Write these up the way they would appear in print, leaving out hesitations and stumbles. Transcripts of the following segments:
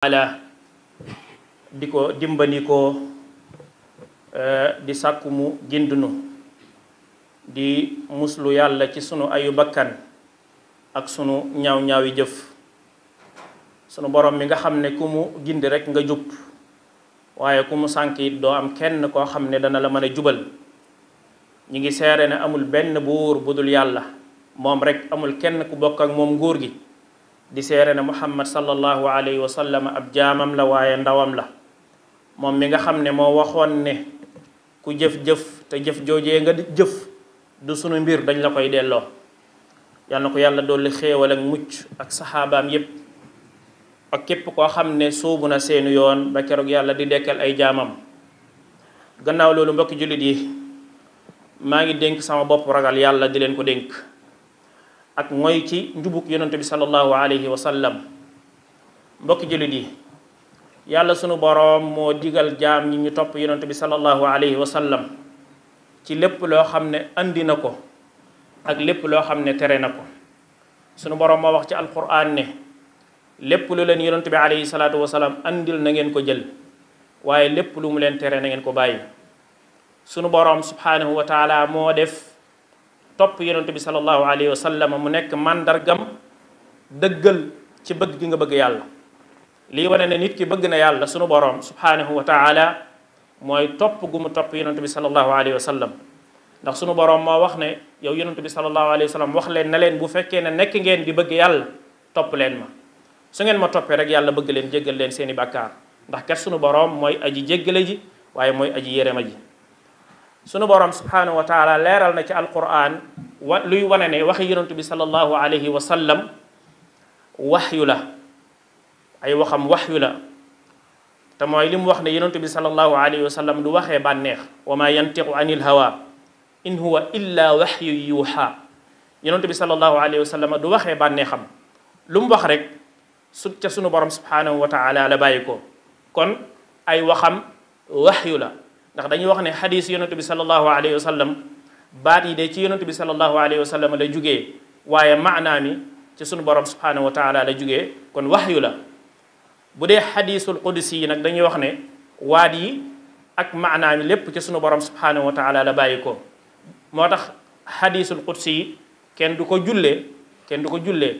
ala di ko dimbandikoo di sàkku mu gindunu di muslu yàlla ci sunu ayu bakkan ak sunu ñaaw-ñaawi jëf sunu borom mi nga xam ne ku mu gindi rek nga jub waaye ku mu sànk it doo am kenn koo xam ne dana la mën a jubal ñi ngi seere ne amul benn buur bu dul yàlla moom rek amul kenn ku bokk ak moom nguur gi di seere ne muhammad sallallahu alayhi wa sallam ab jaamam la waaye ndawam la moom mi nga xam ne moo waxoon ne ku jëf-jëf te jëf joojee nga jëf du sunu mbir dañ la koy delloo yal na ko yàlla dolli xéewal ak mucc ak saxaabaam yépp ak képp koo xam ne sóobu na seenu yoon ba keroog yàlla di dekkal ay jaamam gannaaw loolu mbokki jullit yi maa ngi dénk sama bopp ragal yàlla di leen ko dénk ak mooy ci njubug yonent bi sallallahu alayhi wa sallam mbokki jullit yi yàlla sunu boroom moo digal jaam ñi ñu topp yonent bi sallallahu alayhi wa sallam ci lépp loo xam ne andi na ko ak lépp loo xam ne tere na ko sunu boroom moo wax ci alquran ne lépp lu leen yonent bi alayhi salaatu wa salaam andil na ngeen ko jël waaye lépp lu mu leen tere na ngeen ko bàyyi sunu boroom subhanahu wa taala moo def topp yonent bi sallallahu alayhi wa sallam mu nekk màndargam dëggal ci bëgg gi nga bëgg yàlla lii wane ne nit ki bëgg na yàlla sunu boroom subhanahu wa taala mooy topp gu mu topp yonent bi sallallahu alayhi wa sallam ndax sunu boroom moo wax ne yow yonent bi sallallahu alayhi wa sallam wax leen na leen bu fekkee ne nekk ngeen di bëgg yàlla topp leen ma su ngeen ma toppee rek yàlla bëgg leen jéggal leen seeni bàkkaar ndax kat sunu boroom mooy aji jéggale ji waaye mooy aji yérema ji sunu boroom subhanahu wa taala leeral na ci alquran luy wane ne waxi yonent bi sallallahu alayhi wa sallam waxyu la ay waxam waxyu la te mooy li mu wax ne yonent bi sallallahu alayhi wa sallam du waxee bànneex wa ma yantiqu anil hawa in huwa illa waxyu yuuxa yonent bi sallallahu alayhi wa sallam du waxee bànneexam lu mu wax rek ca sunu borom subhanahu wa taala la bàyyi ko kon ay waxam waxyu la ndax dañuy wax ne xadis yonent bi sallallahu alayhi wa sallam baat yi de ci yonent bi sallallahu alayhi wa sallam la jugee waaye maanaa mi ci sunu borom subhanahu wa taala la jugee kon waxyu la bu dee xadisul qudsi yi nag dañuy wax ne waat yi ak maanaa mi lépp ci sunu borom subhanahu wa taala la bàyyi ko moo tax xadisul qudsi yi kenn du ko jullee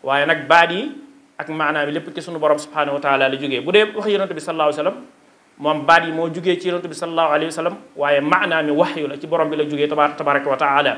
waaye nag baat yi ak maanaa mi lépp ci sunu borom subhanahu wa taala la jugee bu dee wax yonent bi sallallahu alayhi wa sallam moom baat yi moo jugee ci yonent bi sallallahu alayhi wa sallam waaye maanaa mi waxyu la ci borom bi la jugee tabaraka wa taala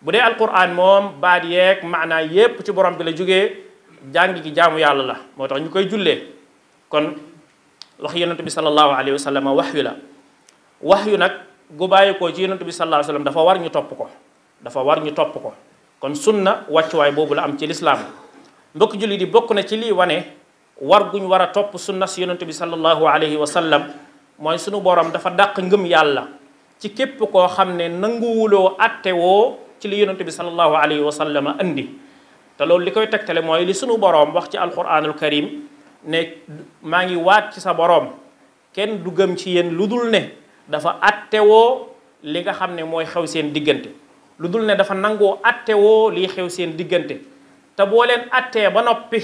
bu dee alquran moom baat yeeg maanaa yépp ci borom bi la jugee jàng gi jaamu yàlla la moo tax ñu koy jullee kon wax yonent bi sallallahu alayhi wa sallam waxyu la waxyu nag gu bàyyi ko ci yonent bi sallallahu alayhi wa sallam dafa war ñu topp ko kon sunna wàccuwaay boobu la am ci lislaam mbokk julli di bokk na ci lii wane war guñ war a topp sunna si yonent bi sallallahu alayhi wa sallam mooy sunu borom dafa dàq ngëm yàlla ci képp koo xam ne nanguwuloo attewoo ci li yonent bi sallallahu alayhi wa sallam andi te loolu li koy tegtale mooy li sunu boroom wax ci alquranul karim ne maa ngi waat ci sa boroom kenn du gëm ci yéen lu dul ne dafa attewoo li nga xam ne mooy xew seen diggante lu dul ne dafa nangoo attewoo liy xew seen diggante te boo leen attee ba noppi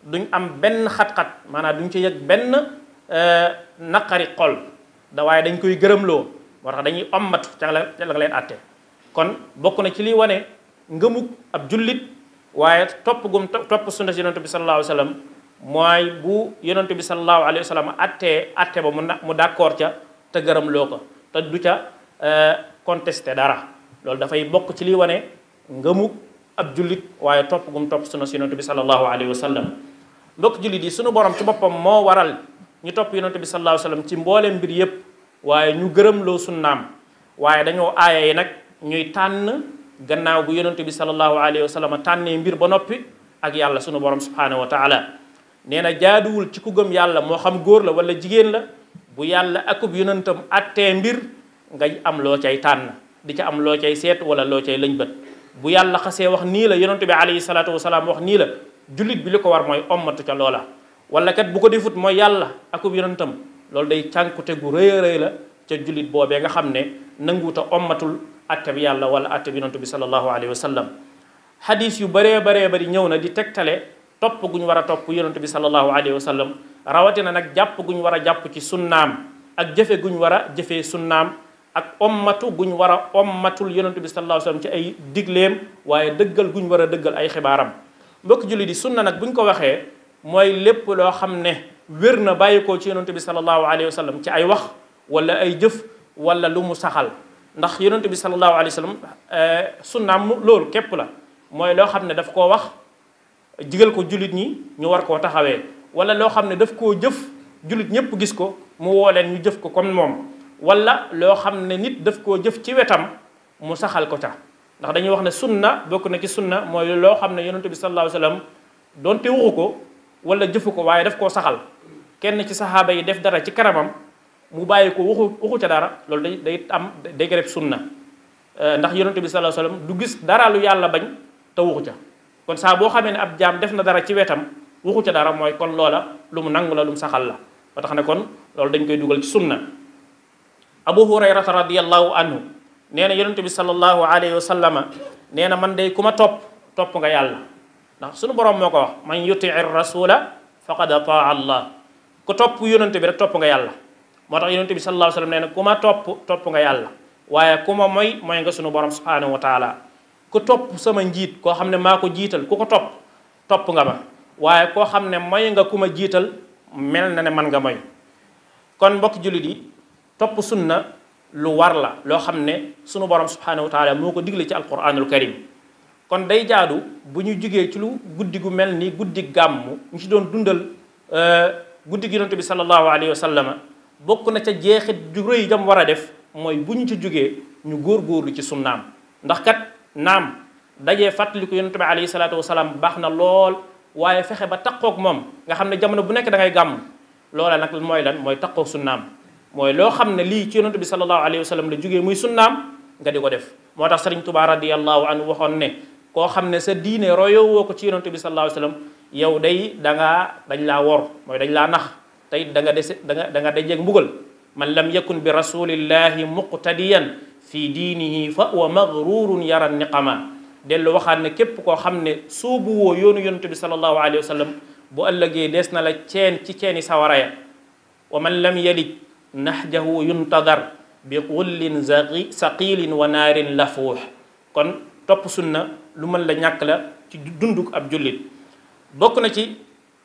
duñ am benn xat-xat maanaam duñ ci yëg benn naqari xol waaye dañ koy gërëmloo moo tax dañuy ommatu ca la leen atte kon bokk na ci liy wane ngëmug ab jullit waaye topp sunna si yonent bi sallallahu alayhi wa sallam mooy bu yonent bi sallallahu alayhi wa sallam atte ba mu d'accord ca te gërëmloo ko te du ca contesté dara loolu dafay bokk ci liy wane ngëmug ab jullit waaye topp sunna si yonent bi sallallahu alayhi wa sallam mbokk jullit yi sunu borom ci boppam moo waral ñu topp yonent bi sallallahu alayhi wa sallam ci mbooleem mbir yépp waaye ñu gërëmloo sunnaam waaye dañoo aaya yi nag ñuy tànn gannaaw bu yonent bi sallallahu alayhi wa sallam tànnee mbir ba noppi ak yàlla sunu borom subhanahu wa taala nee na jaaduwul ci ku gëm yàlla moo xam góor la wala jigéen la bu yàlla akub yonentam attee mbir nga am loo cay tànn di ca am loo cay seet wala loo cay lëñ bët bu yàlla xasee wax nii la yonent bi alayhi salaatu wasalaam wax nii la jullit bi li ko war mooy ommatu ca loola wala kat bu ko defut mooy yàlla akub yonentam loolu day cànkute gu rëy a rëy la ca jullit boobee nga xam ne nanguuta ommatul atte bi yàlla wala atte bi yonent bi sallallahu alayhi wa sallam xadis yu bëree bari ñëw na di tegtale topp gu ñu war a topp yonent bi sallallahu alayhi wa sallam rawatina nag jàpp guñ war a jàpp ci sunnaam ak jëfe guñ war a jëfee sunnaam ak ommatu guñ war a ommatul yonent bi sallallahu alayhi wasallam ci ay digleem waaye dëggal guñ war a dëggal ay xibaaram. mbokk julli di sunna nag buñ ko waxee mooy lépp loo xam ne wér na bàyyi ko ci yonent bi sallallahu alayhi wasallam ci ay wax wala ay jëf wala lu mu saxal ndax yonent bi sallallahu alayhi wasallam sunnaam loolu képp la mooy loo xam ne daf koo wax jigal ko jullit ñi ñu war koo taxawee wala loo xam ne daf koo jëf jullit ñëpp gis ko mu woo leen ñu jëf ko comme moom wala loo xam ne nit daf koo jëf ci wetam mu saxal ko ca ndax dañuy wax ne sunna bokk na ci sunna mooy loo xam ne yonent bi sallallahu alayhi wasallam doonte waxu ko wala jëfu ko waaye daf koo saxal kenn ci saxaaba yi def dara ci kanamam mu bàyyi ko waxu ca dara loolu day am day gareb sunna ndax yonent bi sallallahu alayhi wasallam du gis dara lu yàlla bañ te waxu ca kon saa boo xamee ne ab jaam def na dara ci wetam waxu ca dara mooy kon loola lu mu nangu la lu mu saxal la ba tax ne kon loolu dañ koy dugal ci sunna. Abu Hurayrata radiyallahu anhu nee na yonent bi sallallahu alayhi wa sallama nee na man day ku ma topp nga yàlla ndax sunu borom moo ko wax man yuti'ir rasula faqad ataa Allah ku topp yonent bi rek topp nga yàlla moo tax yonent bi sallallahu alayhi wa sallam nee na ku ma topp nga yàlla waaye ku ma mooy nga sunu borom subhanahu wa taala ku topp sama njiit koo xam ne maa ko jiital ku ko topp nga ma waaye koo xam ne mooy nga ku ma jiital mel na ne man nga mooy. kon mbokk jullit yi topp sunna lu war la loo xam ne sunu borom subhanahu wa taala moo ko digle ci alquranul karim kon day jaadu bu ñu jugee ci lu guddi gu mel ni guddi gàmmu ñu ci doon dundal guddi gi yonent bi sallallahu alayhi wa sallama bokk na ca jeexit ju rëy jam war a def mooy bu ñu ci jugee ñu góorgóorlu ci sunnaam ndax kat naam dajee fàttaliku yonent bi alayhi salaatu wasalaam baax na lool waaye fexe ba taqoog moom nga xam ne jamono bu nekk da ngay gàmm loola nag mooy lan mooy taqoog sunnaam mooy loo xam ne lii ci yonent bi sallallahu alayhi wa sallam la jógee muy sunnaam nga di ko def moo tax Sëriñ Tuubaa radiyallahu anhu waxoon ne koo xam ne sa diine royowoo ko ci yonent bi sallallahu alayhi wa sallam yow day dañ laa wor mooy dañ laa nax tey da nga dajeeg mbugal man lam yakun bi rasulillahi muqtadiyan fi diinihi fa wa maghrurun yara niqama dellu waxaat ne képp koo xam ne soobu woo yoonu yonent bi sallallahu alayhi wa sallam bu ëllëgee des na la ci ceeni sawara ya wa man lam yalij nahjahu yuntadar bi xullin saqilin wa naarin lafuux kon topp sunna lu mën la ñàkk la ci dunduk ab jullit bokk na ci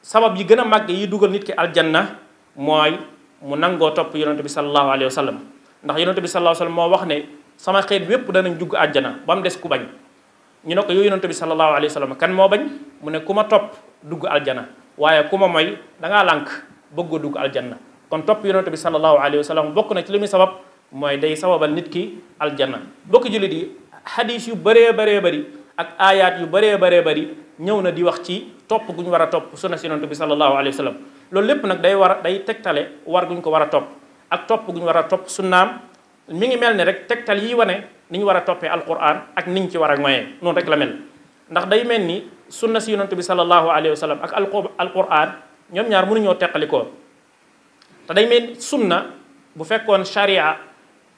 sabab yi gën a màgg yi dugal nit ki aljanna mooy mu nangoo topp yonent bi sallallahu alayhi wa sallam ndax yonent bi sallallahu alayhi wa sallam moo wax ne sama xeet wépp danañ dugg àjjana ba mu des ku bañ ñu ne ko yow yonent bi sallallahu alayhi wa sallam kan moo bañ mu ne ku ma topp dugg aljana waaye ku ma mooy dangaa lànk bëggoo dugg aljanna kon topp yonent bi sallallahu alayhi wa sallam bokk na ci li muy sabab mooy day sababal nit ki aljanna bokk jullit yi xadiis yu bëree bëri ak aayaat yu bëree bëri ñëw na di wax ci topp gu ñu war a topp sunna si yonent bi sallallahu alayhi wa sallam loolu lépp nag day tegtale war gu ñu ko war a topp ak topp gu ñu war a topp sunnaam mi ngi mel ni rek tegtal yi wane ni ñu war a toppee alquran ak niñ ci war a moyee noonu rek la mel ndax day mel ni sunna si yonent bi sallallahu alayhi wa sallam ak alquran ñoom ñaar mënuñoo teqalikoo te day mel ni sunna bu fekkoon sharia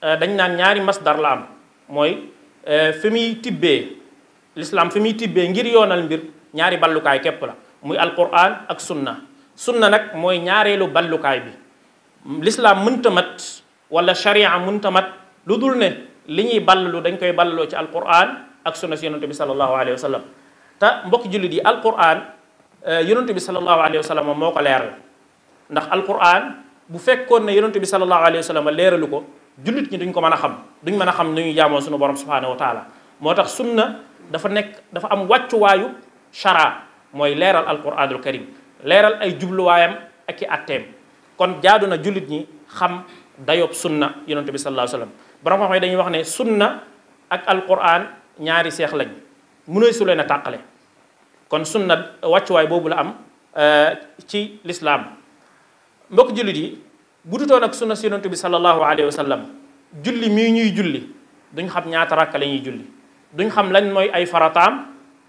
dañ naan ñaari masdar la am mooy fi muy tibbee l'islam fi muy tibbee ngir yoonal mbir ñaari ballukaay képp la muy alquran ak sunna nag mooy ñaareelu ballukaay bi l'islam mënta mat wala sharia mënta mat lu dul ne li ñuy ballalu dañ koy ballaloo ci alquran ak sunna si yonent bi sallallahu alayhi wa sallam te mbokki jullit yi alquran yonent bi sallallahu alayhi wa sallam moo ko leeral ndax alquran bu fekkoon ne yonent bi sallallahu alayhi wa sallam leeralu ko jullit ñi duñ ko mën a xam duñ mën a xam nu ñuy jaamoo suñu borom subhanahu wa taala moo tax sunna dafa am wàccuwaayu shara mooy leeral alquranul karim leeral ay jubluwaayam ak i atteem kon jaadu na jullit ñi xam dayob sunna yonent bi sallallahu alayhi wa sallam borom xam-xam yi dañuy wax ne sunna ak alquran ñaari seex lañ mënuy su leen a tàqale kon sunna wàccuwaay boobu la am ci lislaam mbokk jullit yi bu dutoon ak sunna si yonent bi sallallahu alayhi wa sallam julli mii ñuy julli duñ xam ñaata rakka la ñuy julli duñ xam lañ mooy ay farataam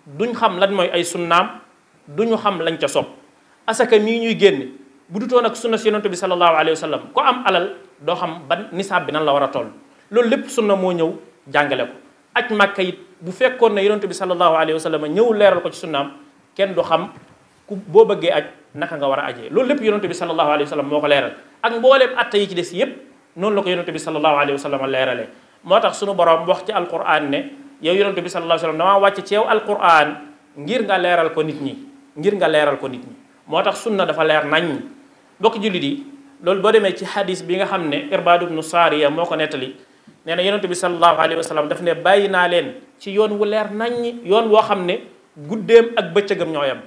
duñ xam lan mooy ay sunnaam duñu xam lañ ca sopp asaka mii ñuy génne bu dutoon ak sunna si yonent bi sallallahu alayhi wa sallam ko am alal doo xam ban nisaab bi nan la war a toll loolu lépp sunna moo ñëw jàngale ko aj màkka it bu fekkoon ne yonent bi sallallahu alayhi wa sallam ñëw leeral ko ci sunnaam kenn du xam ku boo bëggee aj naka nga war a ajee loolu lépp yonente bi sallallahu alayhi wa sallam moo ko leeral ak mbooleem atta yi ci des yépp noonu la ko yonente bi sallallahu alayhi wa sallam leeralee moo tax sunu borom wax ci alquran ne yow yonente bi sallallahu alayhi wa sallam damaa wàcc ci yow alquran ngir nga leeral ko nit ñi moo tax sunna dafa leer nañ bokk jullit yi loolu boo demee ci hadis bi nga xam ne Irbaad ibnu Saariya moo ko nettali nee na yonente bi sallallahu alayhi wa sallam daf ne bàyyi naa leen ci yoon wu leer naññ yoon woo xam ne guddeem ak bëccëgam ñooyam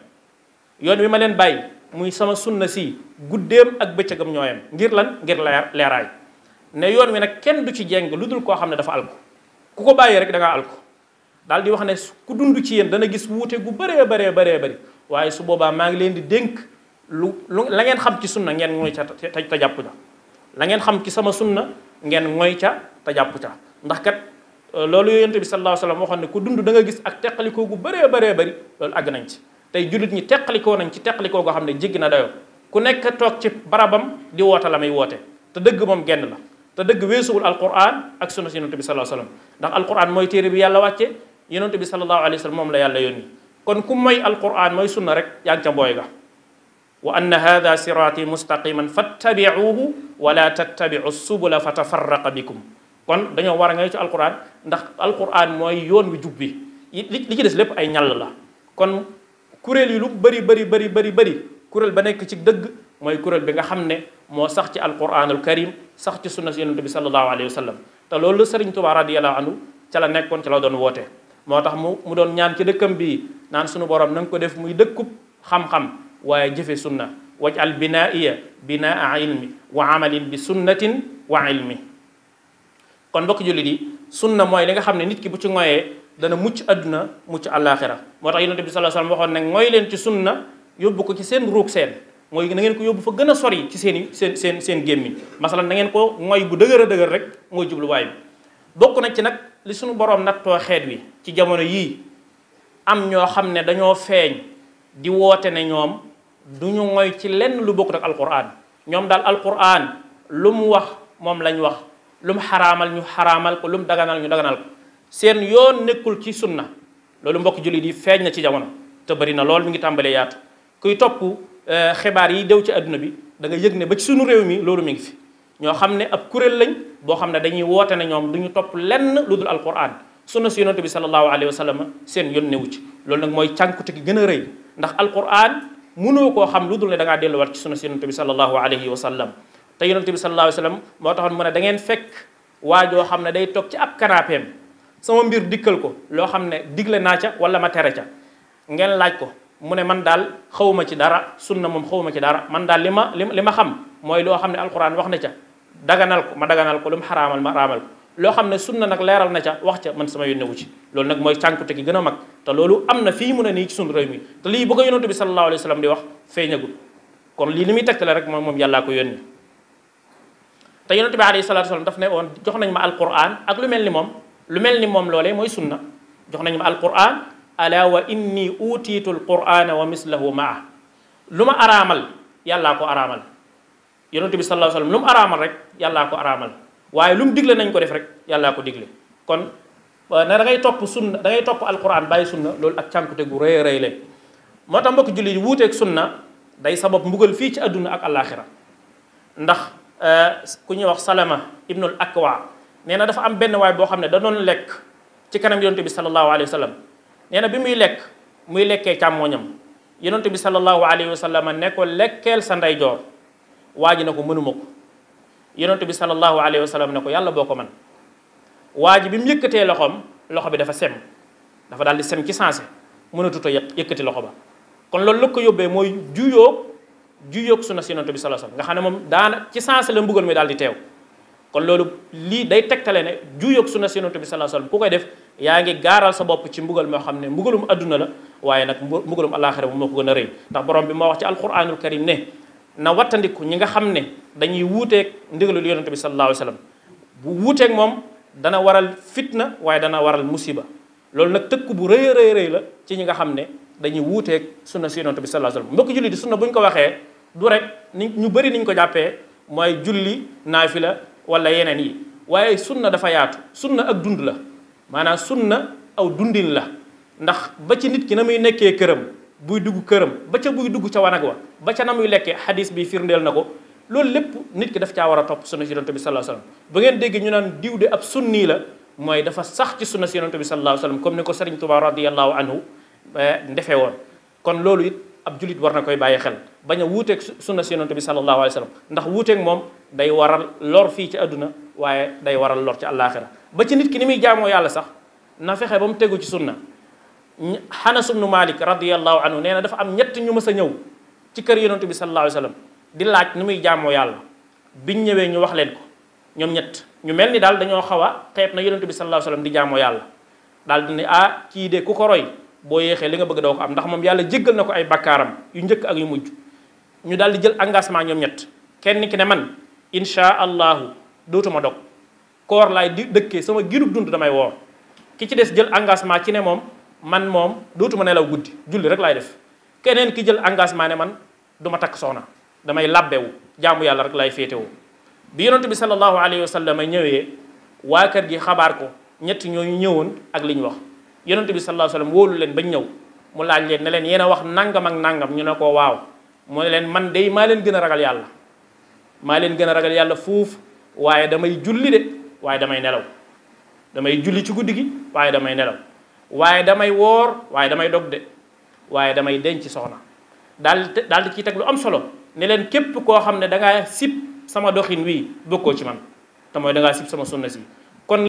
yoon wi ma leen bàyyi muy sama sunna si guddeem ak bëccëgam ñooyam ngir lan ngir leeraay ne yoon wi nag kenn du ci jeng lu dul koo xam ne dafa alko ku ko bàyyee rek da ngaa alko daal di wax ne ku dund ci yéen dana gis wuute gu bëree bëri waaye su boobaa maa ngi leen di dénk lu la ngeen xam ci sunna ngeen mooy ca te jàpp ca la ngeen xam ci sama sunna ngeen mooy ca te jàpp ca ndax kat loolu yonent bi sallallahu alayhi wa sallam waxoon ne ku dund da nga gis ak teqalikoo gu bëree bëri loolu àgg nañ ci tey jullit ñi teqalikoo nañ ci teqalikoo goo xam ne jéggi na dayoo ku nekk toog ci barabam di woote la may woote te dëgg moom genn la te dëgg weesuwul alquran ak sunna si yonent bi sallallahu alayhi wa sallam ndax alquran mooy téere bi yàlla wàcce yonent bi sallallahu alayhi wa sallam moom la yàlla yónni kon ku mooy alquran mooy sunna rek yaa ngi ca mbooy ga wa anna hada sirati mustaqiman fattabi'uhu wala tattabi'u subula fatafarraqa bikum kon dañoo war a ngay ci alquran ndax alquran mooy yoon wi jub bi li ci des lépp ay ñàll la kon kuréel yi lu bëri kuréel ba nekk ci dëgg mooy kuréel bi nga xam ne moo sax ci alquranul karim sax ci sunna si yonent bi sallallahu alayhi wa sallam te loolu la Sëriñ Tuubaa radiyallahu anhu ca la nekkoon ca la doon woote moo tax mu doon ñaan ci dëkkam bii naan sunu borom na nga ko def muy dëkkub xam-xam waaye jëfe sunna waj'al binaiya binaa ilmi wa amalin bi sunnatin wa ilmi kon mbokk jullit yi sunna mooy li nga xam ne nit ki bu ci ngoyee dana mucc àdduna mucc àllaaxira moo tax yonent bi sallallahu alayhi wasallam waxoon ne ngoy leen ci sunna yóbbu ko ci seen ruug seen mooy na ngeen ko yóbbu fa gën a sori ci seen gémmiñ masalan na ngeen ko ngoy bu dëgër a dëgër rek mooy jubluwaay bi bokk na ci nag li suñu boroom nattoo xeet wi ci jamono yii am ñoo xam ne dañoo feeñ di woote ne ñoom duñu ngoy ci lenn lu bokkut ak alquran ñoom daal alquran lu mu wax moom lañ wax lu mu xaraamal ñu xaraamal ko lu mu daganal ñu daganal ko seen yoon nekkul ci sunna loolu mbokk jullit yi feeñ na ci jamono te bari na lool mi ngi tàmbalee yaatu kuy topp xibaar yi dew ci adduna bi da nga yëg ne ba ci sunu réew mi loolu mi ngi fi ñoo xam ne ab kuréel lañ boo xam ne dañuy woote ne ñoom duñu topp lenn lu dul alquran sunna si yonent bi sallallahu alayhi wa sallam seen yoon newu ci loolu nag mooy cànkute gi gën a rëy ndax alquran mënoo koo xam lu dul ne da ngaa delluwaat ci sunna si yonent bi sallallahu alayhi wa sallam te yonent bi sallallahu alayhi wa sallam moo taxoon mu ne da ngeen fekk waajoo xam ne day toog ci ab canapéem sama mbir dikkal ko loo xam ne digle naa ca wala ma tere ca ngeen laaj ko mu ne man daal xawma ci dara sunna moom xawma ci dara man daal li ma xam mooy loo xam ne alquran wax na ca daganal ko ma daganal ko lu mu xaraamal ma xaraamal ko loo xam ne sunna nag leeral na ca wax ca man sama yónnewu ci loolu nag mooy cànkute gi gën a mag te loolu am na fii mu ne nii ci sunu réew mi te lii bu ko yonent bi sallallahu alayhi wa sallam di wax feeñagul kon lii li muy tegtale rek moom yàllaa ko yónni te yonent bi alayhi salaatu wa salaam daf ne woon jox nañ ma alquran ak lu mel ni moom loolee mooy sunna jox nañ ma alquran ala wa inni utiitu alqurana wa mislahu maa lu ma araamal yàllaa ko araamal yonent bi sallallahu alayhi wa sallam lu mu araamal rek yàllaa ko araamal waaye lu mu digle nañ ko def rek yàllaa ko digle kon ne da ngay topp sunna da ngay topp alquran bàyyi sunna loolu ak cànkute gu rëy a rëy la moo tax mbokk jullit yi wuuteeg sunna day sabab mbugal fii ci adduna ak àllaaxira ndax ku ñuy wax Salama ibnul Akwa nee na dafa am benn waay boo xam ne da doon lekk ci kanam yonent bi sallallahu alayhi wa sallam nee na bi muy lekkee càmmooñam yonent bi sallallahu alayhi wa sallam ne ko lekkeel sa ndeyjoor waa ji ne ko mënuma ko yonent bi sallallahu alayhi wa sallam ne ko yàlla boo ko man waa ji bi mu yëkkatee loxo bi dafa sem dafa daal di sem ci sensé mënatut a yëkkati loxo ba kon loolu la ko yóbbee mooy juyoog sunna si yonent bi sallallahu alayhi wa sallam nga xam ne moom daana ci sensé la mbugal mi daal di teew kon loolu lii day tegtale ne juyoog sunna si yonent bi sallallahu alayhi wa sallam ku koy def yaa ngi gaaral sa bopp ci mbugal moo xam ne mbugalum adduna la waaye nag mbugalum àllaaxira moo ko gën a rëy ndax borom bi moo wax ci alquranul karim ne na wattandiku ñi nga xam ne dañuy wuuteeg ndigalul yonent bi sallallahu alayhi wa sallam bu wuuteeg moom dana waral fitna waaye dana waral musiba loolu nag tëkk bu rëy a rëy la ci ñi nga xam ne dañuy wuuteeg sunna si yonent bi sallallahu alayhi wa sallam mbokk julli di sunna bu ñu ko waxee du rek ni ñu bëri niñ ko jàppee mooy julli naafila wala yeneen yi waaye sunna dafa yaatu sunna ak dund la maanaam sunna aw dundin la ndax ba ci nit ki na muy nekkee këram buy dugg këram ba ca buy dugg ca wanag wa ba ca na muy lekkee xadis bi firndeel na ko loolu lépp nit ki daf caa war a topp sunna si yonent bi sallallahu alayhi wasallam ba ngeen dégg ñu naan diw de ab sunni la mooy dafa sax ci sunna si yonent bi sallallahu alayhi wasallam comme ni ko Sëriñ Tuubaa radiyallahu anhu ndefee woon kon loolu it ab julit war na koy bàyyi xel bañ a wuuteeg sunna si yonent bi sallallahu alayhi wasallam ndax wuuteeg moom day waral lor fii ci àdduna waaye day waral lor ci àllaaxira ba ci nit ki ni muy jaamoo yàlla sax na fexe ba mu tegu ci sunna Anas ibnu Malik radiyallahu anhu nee na dafa am ñett ñu mës a ñëw ci kër yonent bi sallallahu alayhi wasallam di laaj ni muy jaamoo yàlla biñ ñëwee ñu wax leen ko ñoom ñett ñu mel ni daal dañoo xaw a xeeb na yonent bi sallallahu alayhi wasallam di jaamoo yàlla daal di ne ah kii de ku ko roy boo yéexee li nga bëgg doo ko am ndax moom yàlla jéggal na ko ay bakkaaram yu njëkk ak yu mujj ñu daal di jël engagement ñoom ñett kenn ki ne man insha allahu dootuma dog koor laay di dëkkee sama girub dund damay woor ki ci des jël engagement ci ne moom man moom dootuma nelaw guddi julli rek laay def keneen ki jël engagement ne man duma takk soxna damay labbewu jaamu yàlla rek lay féetewu bi yonent bi sallallahu alayhi wa sallam ñëwee waa kër gi xabaar ko ñett ñooñu ñëwoon ak li ñu wax yonent bi sallallahu alayhi wa sallam wóolu leen bañ ñëw mu laaj leen ne leen yéen a wax nangam ak nangam ñu ne ko waaw mu ne leen man day maa leen gën a ragal yàlla maa leen gën a ragal yàlla fuuf waaye damay julli de waaye damay nelaw damay julli ci guddi gi waaye damay nelaw waaye damay woor waaye damay dog de waaye damay denc soxna daal di ciy teg lu am solo ne leen képp koo xam ne da ngaa sib sama doxin wii bokkoo ci man te mooy da ngaa sib sama sunna si